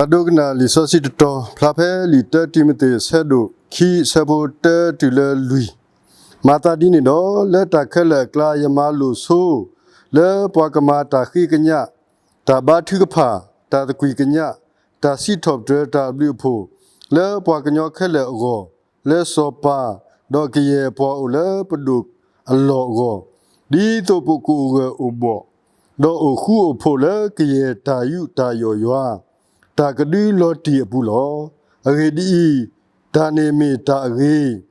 ပဒိကနၣ်လံာ်စီဆှံတတီၤ ဖျါဖဲလံာ်တၢတံၤမသ့း အဆၢဒိၣ်ခံ အဆၢဖိတၢတုၤလၢလွံၢ်, မၤသးဒ်န့ၣ်ဒီး လၢတၢ်ခဲလၢာ်အကျါ ယမၤလိာ်ဆိ လၢပှၤကမၤတၢ်ဃ့ကညး, တၢ်ဘါထုကဖၣ်, တၢ်သကွံာ်ကညး, တၢ်စံးထီၣ်ပတြၢၤတၢ်အဘျုးအဖှိၣ် လၢပှၤကညီခဲလၢာ်အဂီၢ်, လၢစီၤပၤ, ဒီးကယဲၢ်ပှၤအိၣ်လၢပဒိၣ်အလီၢ်အဂီၢ်, ဒ်သိးပကအိၣ်ဂၢၢ်အိၣ်ဘှီၣ်, ဒီးအိၣ်ဃူအိၣ်ဖိးလၢကယဲၢ်တၢ်ယူးတၢ်ယီၣ်ယွၤ, တၢ်ကဒုလီၤတံၢ်အပူၤလီၤ. အဂ့ၢ်ဒ်အံၤ, တၢ်န့ၣ်မ့ၢ်တၢ်အဂ့ၤ,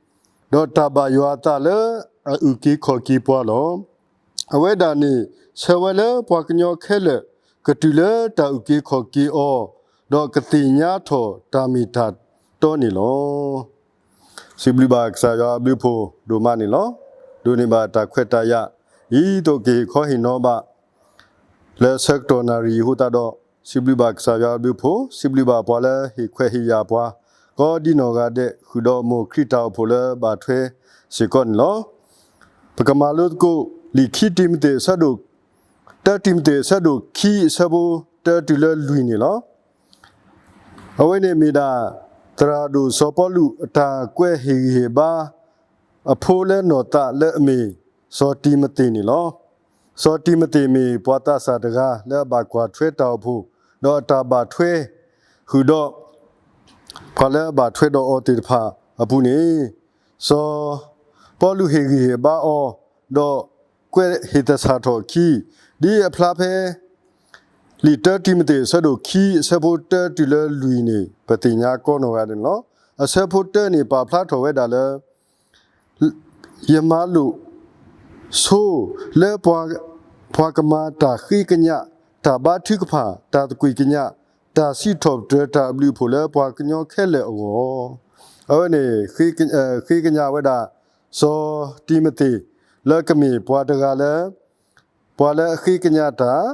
ဒီးတၢ်ဘၣ်ယွၤအသးလၢအအုၣ်က့ၤခီၣ်က့ၤပှၤလီၤ. အဝဲဒၣ်န့ၣ် ဆၢဝဲလၢပှၤကညီခဲလၢာ် ကတုၤလၢတၢ်အုၣ်က့ၤခီၣ်က့ၤအီၤ, ဒီးကသ့ၣ်ညါထီၣ်တၢ်မ့ၢ်တၢ်တီန့ၣ်လီၤ. စံးဘျုးဘၣ်ကစၢ်ယွၤအဘျုးအဖှိၣ်ဒိၣ်မးန့ၣ်လီၤ. ဒိးန့ၢ်ဘၣ်တၢ်ခွဲးတၢ်ယာ် ဒ်သိးကဟ့ၣ်ခီဟ့ၣ်နီၤဘၣ် လၢဆၢကတီၢ်နၣ်ရံၣ်အဃိသတးဒီး, စံးဘျုးဘၣ်ကစၢ်ယွၤအဘျုးအဖှိၣ်, စံးဘျုးဘၣ်ပှၤလၢဟ့ၣ်ခွဲးဟ့ၣ်ယာ်ပှၤ ကိးဒ်နီၢ်ဂၤဒဲး ဃုာ်ဒီးမိၢ်ခရံာ်တၢ်အိၣ်ဖှိၣ်လၢဘၣ်ထွဲစ့ၢ်ကီးန့ၣ်လီၤ. ပကမၤလိသကိး လံာ်ခံတံၤမသ့း အဆၢဒိၣ်, တၢတံၤမသ့း အဆၢဒိၣ်ခံ အဆၢဖိတၢတုၤလၢလွံၢ်န့ၣ်လီၤ. အဝဲန့ၣ်မ့ၢ်ဒၣ် သရၣ်ဒိၣ်စီၤပီလူးအတၢ်ကွဲးဟ့ၣ်ဂံၢ်ဟ့ၣ်ဘါ အဖိလၢနီၢ်သးလၢအမ့ၢ် စီၤတံၤမသ့းန့ၣ်လီၤ. စီၤတံၤမသ့းမ့ၢ်ပှၤသးစၢ်တဂၤလၢအဘၣ်ကွၢ်ထွဲတၢ်အိၣ်ဖှိၣ်, ဒီးအတၢ်ဘၣ်ထွဲဃုာ်ဒီး ပှၤလၢအဘၣ်ထွဲဒီးအီၤသ့ၣ်တဖၣ်အပူၤန့ၣ်, စီၤပီလူးဟ့ၣ်ဂံၢ်ဟ့ၣ်ဘါအီၤ, ဒီးကွဲးဟ့ၣ်သဆၣ်ထီၣ်အခံ, ဒ်အဖျါဖဲ လံာ်တၢတံၤမသ့း အဆၢဒိၣ်ခံ အဆၢဖိတၢတုၤလၢလွံၢ်န့ၣ် ပသ့ၣ်ညါကိးနီၢ်ဂၤဒဲးန့ၣ်လီၤ. အဆၢဖိတၢန့ၣ် ပာ်ဖျါထီၣ်ဝဲဒၣ်လၢ ယမၤလိာ်ဆိ လၢပှၤကမၤတၢ်ဃ့ကညး, တၢ်ဘါထုကဖၣ်, တၢ်သကွံာ်ကညး, တၢ်စံးထီၣ်ပတြၢၤတၢ်အဘျုးအဖှိၣ်လၢပှၤကညီခဲလၢာ်အဂီၢ်, အဝဲန့ၣ် ဃ့ကညးဝဲဒၣ် စီၤတံၤမသ့း လၢကမ့ၢ်ပှၤတဂၤလၢ ပှၤလၢအဃ့ကညးတၢ်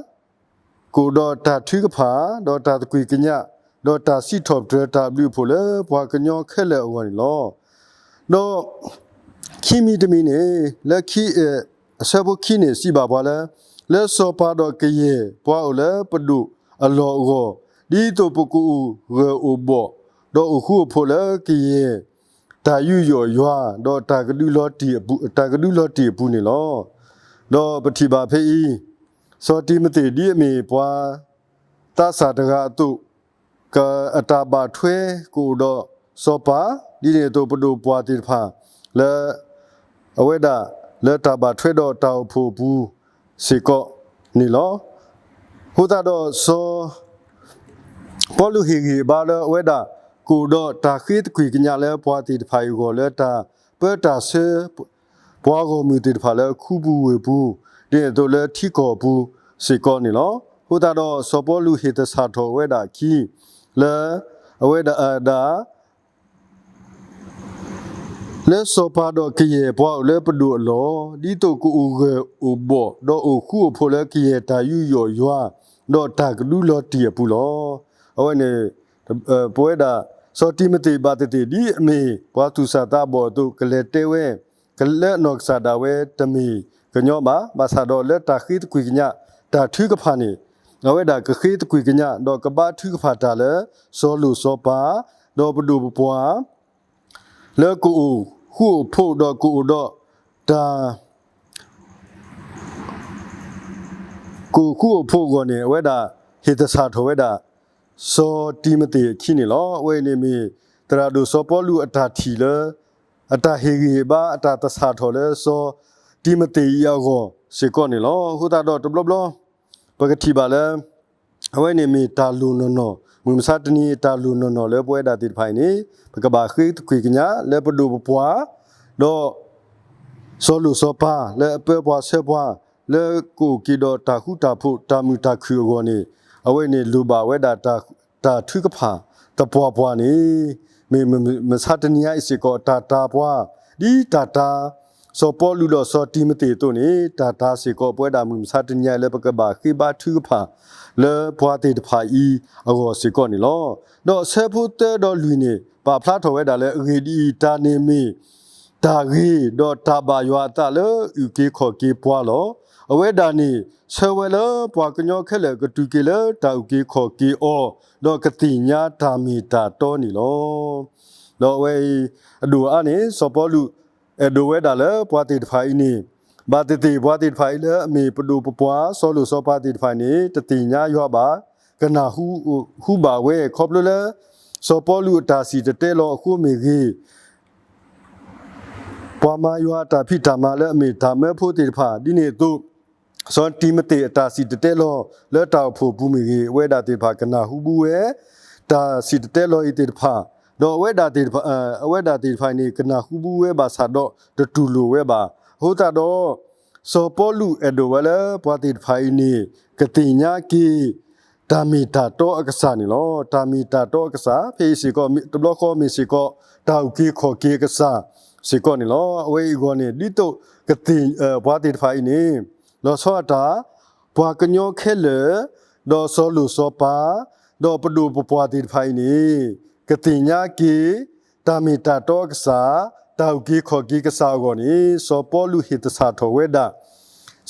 ကအိၣ်ဒီးတၢ်ထုကဖၣ်, ဒီးတၢ်သကွံာ်ကညး, ဒီးတၢ်စံးထီၣ်ပတြၢၤတၢ်အဘျုးအဖှိၣ်လၢပှၤကညီခဲလၢာ်အဂီၢ်န့ၣ်လီၤ. ဒီးခံမံၤတမံၤန့ၣ် လၢ အဆၢဖိခံန့ၣ် စံးဘၣ်ပှၤလၢ လၢစီၤပၤဒီးကယဲၢ်ပှၤအိၣ်လၢပဒိၣ်အလီၢ်အဂီၢ်, ဒ်သိးပကအိၣ်ဂၢၢ်အိၣ်ဘှီၣ်, ဒီးအိၣ်ဃူအိၣ်ဖိးလၢကယဲၢ် တၢ်ယူးယီၣ်ယွၤ, ဒီးတၢ်ကဒုလီၤတံၢ်အပူၤ, တၢ်ကဒုလီၤတံၢ်အပူၤန့ၣ်လီၤ. ဒီးပထံၣ်ဘၣ်ဖဲအံၤ, စီၤတံၤမသ့းဒ်အမ့ၢ်ပှၤသးစၢ်တဂၤအသိး, အတၢ်ဘၣ်ထွဲကအိၣ်ဒီးစီၤပၤ, ဒ်န့ၣ်အသိးပဒိၣ်ပပှၢ်သ့ၣ်တဖၣ် လၢ အဝဲဒၣ်လၢတၢ်ဘၣ်ထွဲဒီးတၢ်အိၣ်ဖှိၣ်အပူၤစ့ၢ်ကီးန့ၣ်လီၤ. အဃိသတးဒီးစီၤ ပီလူးဟ့ၣ်ဂံၢ်ဟ့ၣ်ဘါလၢအဝဲဒၣ် ကအိၣ်ဒီးတၢ်ဃ့သကွံာ်ကညးလၢပှၤသ့ၣ်တဖၣ်အံၤအဂီၢ် လၢတၢ်ပၢတၢ်ဆှၢ ပှၤဂီၢ်မုၢ်သ့ၣ်တဖၣ်လၢခူပူၤဝ့ၢ်ပူၤ, ဒ်န့ၣ်အသိးလၢထံကီၢ်ပူၤစ့ၢ်ကီးန့ၣ်လီၤ. အဃိသတးဒီးစီၤပီလူးဟ့ၣ်သဆၣ်ထီၣ်ဝဲဒၣ်အခံ လၢ အဝဲဒၣ် လၢစီၤပၤဒီးကယဲၢ်ပှၤအိၣ်လၢပဒိၣ်အလီၢ်, ဒ်သိးကအိၣ်ဂၢၢ်အိၣ်ဘှီၣ်, ဒီးအိၣ်ဃူအိၣ်ဖိးလၢကယဲၢ်တၢ်ယူးယီၣ်ယွၤ, ဒီးတၢ်ကဒုလီၤတံၢ်အပူၤလီၤ. အဝဲန့ၣ် ပဝဲဒၣ် စီၤတံၤမသ့းဘၣ်သ့ၣ်သ့ၣ် ဒ်အမ့ၢ်ပှၤသူၣ်စၢ်သးဘီၣ်အသိး ကလဲၤတဲဝဲ လၢအနီၢ်ကစၢ်ဒၣ်ဝဲတမ့ၢ်ကညီဘၣ်. ဘၣ်ဆၣ်ဒီးလၢတၢ်ဃ့သကွံာ်ကညး တၢ်ထုကဖၣ်န့ၣ် အဝဲဒၣ်ကဃ့သကွံာ်ကညး ဒီးကဘါထုကဖၣ်တၢ်လၢ စီၤလိၣ်စီၤပၤ ဒီးပဒိၣ်ပပှၢ် လၢကအိၣ်ဃူအိၣ်ဖိးဒီးကအိၣ်ဒီးတၢ် ကအိၣ်ဃူအိၣ်ဖိးအဂီၢ်န့ၣ် အဝဲဒၣ်ဟ့ၣ်သဆၣ်ထီၣ်ဝဲဒၣ် စီၤတံၤမသ့းအခံန့ၣ်လီၤ. အဝဲအံၤန့ၣ်မ့ၢ် သရၣ်ဒိၣ်စီၤပီလူးအတၢ်ထံၣ်လၢ အတၢ်ဟ့ၣ်ဂံၢ်ဟ့ၣ်ဘါ အတၢ်သဆၣ်ထီၣ်လၢစီၤတံၤမသ့းအံၤအဂီၢ်စ့ၢ်ကီးန့ၣ်လီၤ. အဃိသတးဒီးတဘျီဘျီ ပကထံၣ်ဘၣ်လၢ အဝဲန့ၣ်မ့ၢ်တၢ်လိၣ်နီၢ်နီၢ်, မုၢ်မဆါတနံၤအံၤ တၢ်လိၣ်နီၢ်နီၢ်လၢပဝဲဒၣ်သ့ၣ်တဖၣ်အံၤန့ၣ် ပကဘၣ်ဃ့သကွံာ်ကညးလၢပဒိၣ်ပပှၢ် ဒီး စီၤလိၣ်စီၤပၤ လၢအပၢပှၤဆှၢပှၤ လၢကအိၣ်က့ၤဒီးတၢ်ဃူတၢ်ဖိး တၢ်မုာ်တၢ်ခုၣ်အဂီၢ်န့ၣ် အဝဲန့ၣ်လိၣ်ဘၣ်ဝဲဒၣ် တၢ်ထုကဖၣ်သပှၢ်ပှၢ်န့ၣ် မ့ၢ်မုၢ်မဆါတနံၤအံၤစ့ၢ်ကီး တၢ်တာ်ပှၤ ဒ်တၢ်တာ် စီၤပီလူးဒီးစီၤတံၤမသ့းအသိးန့ၣ် တၢ်တာ်စ့ၢ်ကီး ပဝဲဒၣ်မုၢ်မဆါတနံၤအံၤလၢပကဘၣ်ဃ့ဘါထုကဖၣ် လၢပှၤသ့ၣ်တဖၣ်အံၤအဂီၢ်စ့ၢ်ကီးန့ၣ်လီၤ. ဒီးအဆၢဖိသၢဒီးလွံၢ်န့ၣ် ပာ်ဖျါထီၣ်ဝဲဒၣ်လၢ အဂ့ၢ်ဒ်အံၤ, တၢ်န့ၣ်မ့ၢ် တၢ်ဂ့ၤဒီးတၢ်ဘၣ်ယွၤအသးလၢအုၣ်က့ၤခီၣ်က့ၤပှၤလီၤ. အဝဲဒၣ်န့ၣ် ဆၢဝဲလၢပှၤကညီခဲလၢာ်ကတုၤက့ၤလၢတၢ်အုၣ်က့ၤခီၣ်က့ၤအီၤ, ဒီးကသ့ၣ်ညါတၢ်မ့ၢ်တၢ်တီန့ၣ်လီၤ. ဒီးအဝဲအံၤ အဒိၣ်အါန့ၣ် စီၤပီလူး အဲၣ်ဒိးဝဲဒၣ်လၢပှၤသ့ၣ်တဖၣ်အံၤန့ၣ် ဘၣ်သ့ၣ်သ့ၣ်ပှၤသ့ၣ်တဖၣ်အံၤလၢအမ့ၢ်ပဒိၣ်ပပှၢ် စီၤလိၣ်စီၤပၤသ့ၣ်တဖၣ်န့ၣ် တသ့ၣ်ညါယွၤဘၣ်, ကနၢ်ဟူဘၣ်ဝဲ ခီဖျိလၢ စီၤပီလူးအတၢ်စံၣ်တဲၤတဲလီၤအဃိမ့ၢ်ဂ့ၤ, ပှၤမၤယွၤအတၢ်ဖံးတၢ်မၤလၢအမ့ၢ်တၢ်မၢဖိသ့ၣ်တဖၣ် ဒ်န့ၣ်အသိး စီၤတံၤမသ့းအတၢ်စံၣ်တဲၤတဲလီၤလၢတၢ်အိၣ်ဖှိၣ်ပူၤမ့ၢ်ဂ့ၤ, အဝဲဒၣ်သ့ၣ်တဖၣ်ကနၢ်ဟူဘၣ်ဝဲ တၢ်စံၣ်တဲၤတဲလီၤအံၤသ့ၣ်တဖၣ်, ဒီးအဝဲဒၣ်သ့ၣ်တဖၣ် အဝဲဒၣ်သ့ၣ်တဖၣ်အံၤန့ၣ် ကနၢ်ဟူဘၣ်ဝဲဘၣ်ဆၣ်ဒီးတတူၢ်လိာ်ဝဲဘၣ်. အဃိသတးဒီး စီၤပီလူးအဲၣ်ဒိးဝဲလၢပှၤသ့ၣ်တဖၣ်အံၤန့ၣ် ကသ့ၣ်ညါက့ၤ တၢ်မ့ၢ်တၢ်တီအကစၢ်န့ၣ်လီၤ. တၢ်မ့ၢ်တၢ်တီအကစၢ် ဖဲအံၤစ့ၢ်ကီး တဘျီဃီမ့ၢ်စ့ၢ်ကီး တၢ်အုၣ်က့ၤခီၣ်က့ၤအကစၢ်စ့ၢ်ကီးန့ၣ်လီၤ. အဝဲအံၤအဂီၢ်န့ၣ် ဒ်သိးကသ့ၣ် ပှၤသ့ၣ်တဖၣ်အံၤန့ၣ် လီၤဆီဒၣ်တၢ် ပှၤကညီခဲလၢာ် ဒီးစီၤလိၣ်စီၤပၤ ဒီးပဒိၣ်ပပှၢ်သ့ၣ်တဖၣ်အံၤန့ၣ် ကသ့ၣ်ညါက့ၤ တၢ်မ့ၢ်တၢ်တီအကစၢ်, တၢ်အုၣ်က့ၤခီၣ်က့ၤကစၢ်အဂီၢ်န့ၣ် စီၤပီလူးဟ့ၣ်သဆၣ်ထီၣ်ဝဲဒၣ်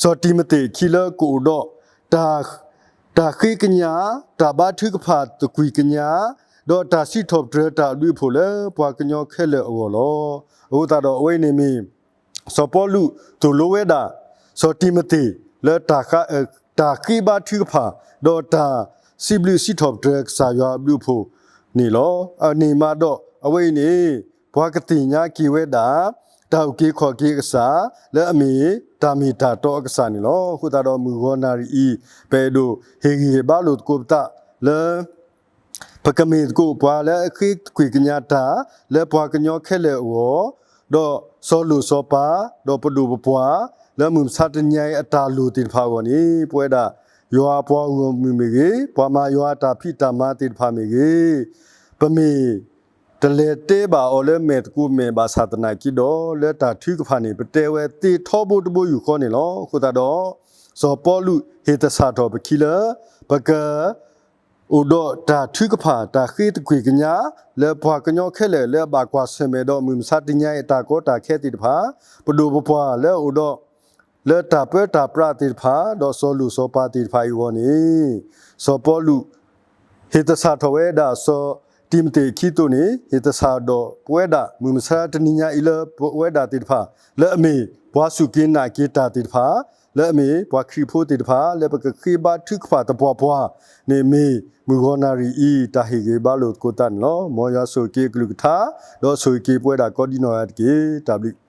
စီၤတံၤမသ့းအခံလၢကအိၣ်ဒီး တၢ်ဃ့ကညး, တၢ်ဘါထုကဖၣ်သကွံာ်ကညး, ဒီးတၢ်စံးထီၣ်ပတြၢၤတၢ်အဘျုးအဖှိၣ်လၢပှၤကညီခဲလၢာ်အဂီၢ်လီၤ. အဃိသတးဒီးအဝဲန့ၣ်မ့ၢ် စီၤပီလူးသိၣ်လိဝဲဒၣ် စီၤတံၤမသ့းလၢ တၢ်ဃ့ဘါထုကဖၣ် ဒီးတၢ်စံးဘျုးစံးထီၣ်ပတြၢၤကစၢ်ယွၤအဘျုးအဖှိၣ်န့ၣ်လီၤ. အန့ၣ်မးဒီးအဝဲအံၤန့ၣ် ပှၤကသ့ၣ်ညါက့ၤဝဲဒၣ် တၢ်အုၣ်က့ၤခီၣ်က့ၤအကစၢ် လၢအမ့ၢ်တၢ်မ့ၢ်တၢ်တီအကစၢ်န့ၣ်လီၤ. အဃိသတးဒီးမုၢ်ဂီၤနၣ်ရံၣ်အံၤ ပအဲၣ်ဒိးဟ့ၣ်ဂံၢ်ဟ့ၣ်ဘါလိာ်သကိးပသးလၢ ပကမ့ၢ်သကိးပှၤလၢအဃ့သကွံာ်ကညးတၢ် လၢပှၤကညီခဲလၢာ်အဂီၢ်, ဒီးစီၤလိၣ်စီၤပၤ, ဒီးပဒိၣ်ပပှၢ် လၢမုၢ်မဆါတနံၤညါအံၤအတၢ်လိၣ်သ့ၣ်တဖၣ်အဂီၢ်န့ၣ် ပဝဲဒၣ် ယွၤအပှၤဂီၢ်မုၢ်မ့ၢ်ဂ့ၤ, ပှၤမၤယွၤအတၢ်ဖံးတၢ်မၤသ့ၣ်တဖၣ်မ့ၢ်ဂ့ၤ, ပမ့ၢ်တလဲၤတဲဘၣ်အီၤလၢမဲာ်သကိးမဲာ်ဘၣ်ဆၣ်သနာ်က့ဒီး လၢတၢ်ထုကဖၣ်န့ၣ် ပတဲဝဲသ့ထီဘိတဘိယူၢ်ဃီန့ၣ်လီၤ. အဃိသတးဒီး စီၤပီလူးဟ့ၣ်သဆၣ်ထီၣ်ပခံလၢ ပက အိၣ်ဒီးတၢ်ထုကဖၣ် တၢ်ဃ့သကွံာ်ကညး လၢပှၤကညီခဲလၢာ်လၢအဘၣ်ကွၢ်ဆၢၣ်မဲာ်ဒီး မုၢ်မဆါတနံၤညါအံၤအတၢ်ကီတၢ်ခဲသ့ၣ်တဖၣ်, ပဒိၣ်ပပှၢ်လၢအအိၣ်ဒီး လၢတၢ်ပၢတၢ်ပြးသ့ၣ်တဖၣ် ဒီးစီၤလိၣ်စီၤပၤသ့ၣ်တဖၣ်အံၤအဂီၢ်န့ၣ် စီၤပီလူး ဟ့ၣ်သဆၣ်ထီၣ်ဝဲဒၣ်စီၤတံၤမသ့းအခံအသိးန့ၣ် ဟ့ၣ်သဆၣ်ဒီးပဝဲဒၣ် မုၢ်မဆါတနံၤညါအံၤလၢပဝဲဒၣ်သ့ၣ်တဖၣ် လၢအမ့ၢ်ပှၤစူၢ်က့ၤနာ်က့ၤတၢ်သ့ၣ်တဖၣ်, လၢအမ့ၢ်ပှၤခရံာ်ဖိသ့ၣ်တဖၣ် လၢပကဃ့ဘါထုကဖၣ်သပှၢ်ပှၢ်န့ၣ်မ့ၢ် မုၢ်ဂီၤနၣ်ရံၣ်အံၤ တၢ်ဟ့ၣ်ဂံၢ်ဘါလိာ်သကိးသးန့ၣ်လီၤ. မ်ယွၤဆိၣ်ဂ့ၤက့ၤအကလုၢ်ကထါ ဒီးဆိၣ်ဂ့ၤက့ၤပဝဲဒၣ်ကိးဒံနီၢ်ဂၤတက့ၢ်. တၢ်ဘျုး